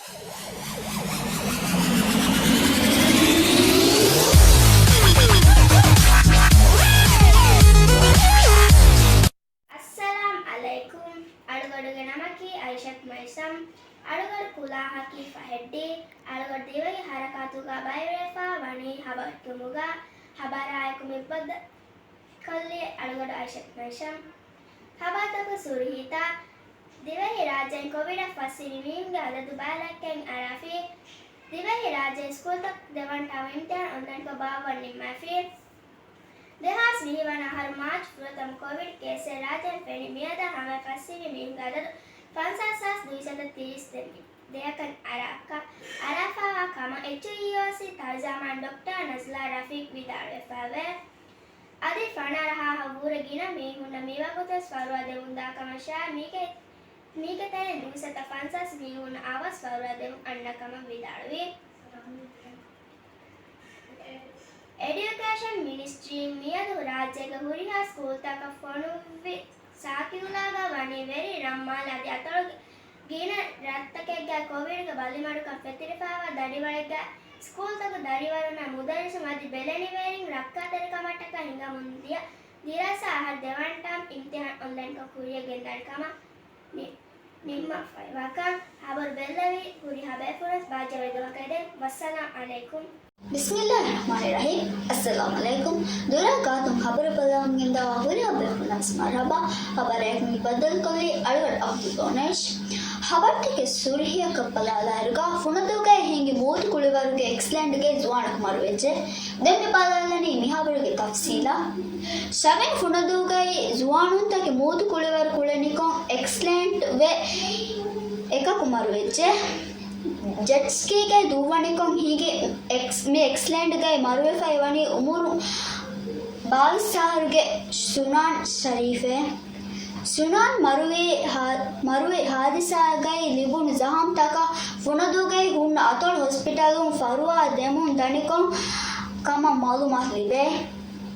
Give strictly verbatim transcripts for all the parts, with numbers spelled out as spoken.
އައްސަލާމް ޢަލައިކުމް. އަޅުގަނޑުގެ ނަމަކީ އައިޝަތު މައިސަމް. އަޅުގަނޑު ކުލާހަކީ ފަހެއްޑި. އަޅުގަނޑު ދިވެހި ހަރަކާތުގަ ބައިވެރިވެފަ ވަނީ ހަބަރުތުނބުގަ. ހަބަރާއެކު މި ބައްދަލުކޮށްލީ އަޅުގަނޑު އައިޝަތު މައިސަމް. ހަބަރުތަކުގެ ސުރުހީތައް. ދިވެހިރާއްޖޭން ކޮވިޑަށް ފަސްވެނި މީހުންގެ އަދަދު ބައިލައްކައިން އަރާފި. ދިވެހިރާއްޖޭ ސްކޫލްތަކުގެ ދެވަނަ ޓާމް އިމްތިހާން އޮންލައިންކޮށް ބާއްވަން ނިންމާފި. ދެހާސް ވިހި ވަނަ އަހަރު މާޗް ފުރަތަމަ ކޮވިޑް ކޭސްއެއް ރާއްޖޭން ފެނި މިއަދާ ހަމަޔަށް ފަސްވެވި މީހުންގެ އަދަދު ފަންސާސް ހާސް ދުއިސައްތަ ތިރީސް ދެއަކަށް އަރާކަށް އަރާފައިވާ ކަމަށް އެޗްއީއޯސީ ތަރުޖަމާން ޑޮކްޓަރ ނަޒްލާ ރަފީޤް ވިދާޅުވެފައެވެ. އަދި ފަނަރަ ހާހަށް ވުރެ ގިނަ މީހުންނަށް މިވަގުތުވެސް ފަރުވާ ދެމުންދާ ކަމަށާ މީގެ، މީގެ ތެރެއިން ދުއިސައްތަ ފަންސާސް މީހުންނަށް އަވަސް ފަރުވާ ދެމުން އަންނަ ކަމަށް ވިދާޅުވި. އެޑިއުކޭޝަން މިނިސްޓްރީން މިއަދު ރާއްޖޭގެ ހުރިހާ ސްކޫލްތަކަށް ފޮނުއްވި ސާކިއުލާގަ ވަނީ ވެރި ރަންމާލަ އަދި އަތޮޅުގެ ގިނަ ރަށްތަކެއްގަ ކޮވިޑްގެ ބަލިމަޑުކަން ފެތުރިފައިވާ ދަނޑިވަޅެއްގަ ސްކޫލްތަކުގެ ދަރިވަރުންނާ މުދައްރިސުން އަދި ބެލެނިވެރިން ރައްކާތެރިކަމަށްޓަކާ ހިނގަމުންދިޔަ ދިރާސާ އަހަރު ދެވަނަ ޓާމް އިމްތިހާން އޮންލައިންކޮށް ކުރިޔަށް ގެންދާނެ ކަމަށް ނި-، ނިންމާފައިވާކަން ހަބަރު ބެއްލެވި ހުރިހާ ބޭފުޅުން ބާއްޖަވެރިކަމަކަށް ދެން. ވައްސަލާމް ޢަލައިކުމް. ބިސްމިއްލާހި ރަޙްމާނި ރަޙީމް. އައްސަލާމް ޢަލައިކުމް. ދުރާ ގާތުން ހަބަރު ބަލަން ގެންދަވާ ހުރިހާ ބޭފުޅުންނަށް މަރުޙަބާ. ހަބަރާއެކު މި ބައްދަލުކޮށްލީ އަޅުގަނޑު އަބްދުލް ދޯނަށް. ހަބަރުތަކެއް ސުރުހިއަކަށް ބަލާލާއިރުގަ ފުނަދޫގައި ހިނގި މޫދު ކުޅިވަރުގެ އެކްސިޑެންޓްގައި ޒުވާނަކު މަރުވެއްޖެ. ދެން މި ބަލާލަނީ މި ހަބަރުގެ ތަފްސީލަށް. ޝަވިން ފުނަދޫގައި ޒުވާނުންތަކެއް މޫދު ކުޅިވަރު ކުޅެނިކޮށް އެކްސިޑެންޓް ވެ އެކަކު މަރުވެއްޖެ. ޖެޓް ސްކީގައި ދުއްވަނިކޮށް ހިނގި އެކްސް-، މި އެކްސިޑެންޓްގައި މަރުވެފައި ވަނީ އުމުރު ބާވީސް އަހަރުގެ ސުނާން ޝަރީފެ. ސުނާން މަރުވީ ހާ-، މަރުވި ހާދިސާގައި ލިބުނު ޒަހަމްތަކަށް ފުނަދޫގައި ހުންނަ އަތޮޅު ހޮސްޕިޓަލުން ފަރުވާ ދެމުން ދަނިކޮށް ކަމަށް މައުލޫމާތު ލިބޭ.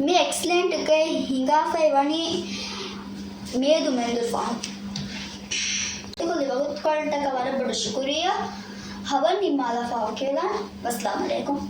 މި އެކްސިޑެންޓްގައި ހިނގާފައި ވަނީ މިއަދު މެންދުރު ފަހުން. އެކުލި ވަގުތުކޮޅަށްޓަކާ ވަރަށް ބޮޑަށް ޝުކުރިއްޔާ. ހަބަރު ނިންމާލާފަ ވަކިވެލާނަން. ވައްސަލާމް ޢަލައިކުމް.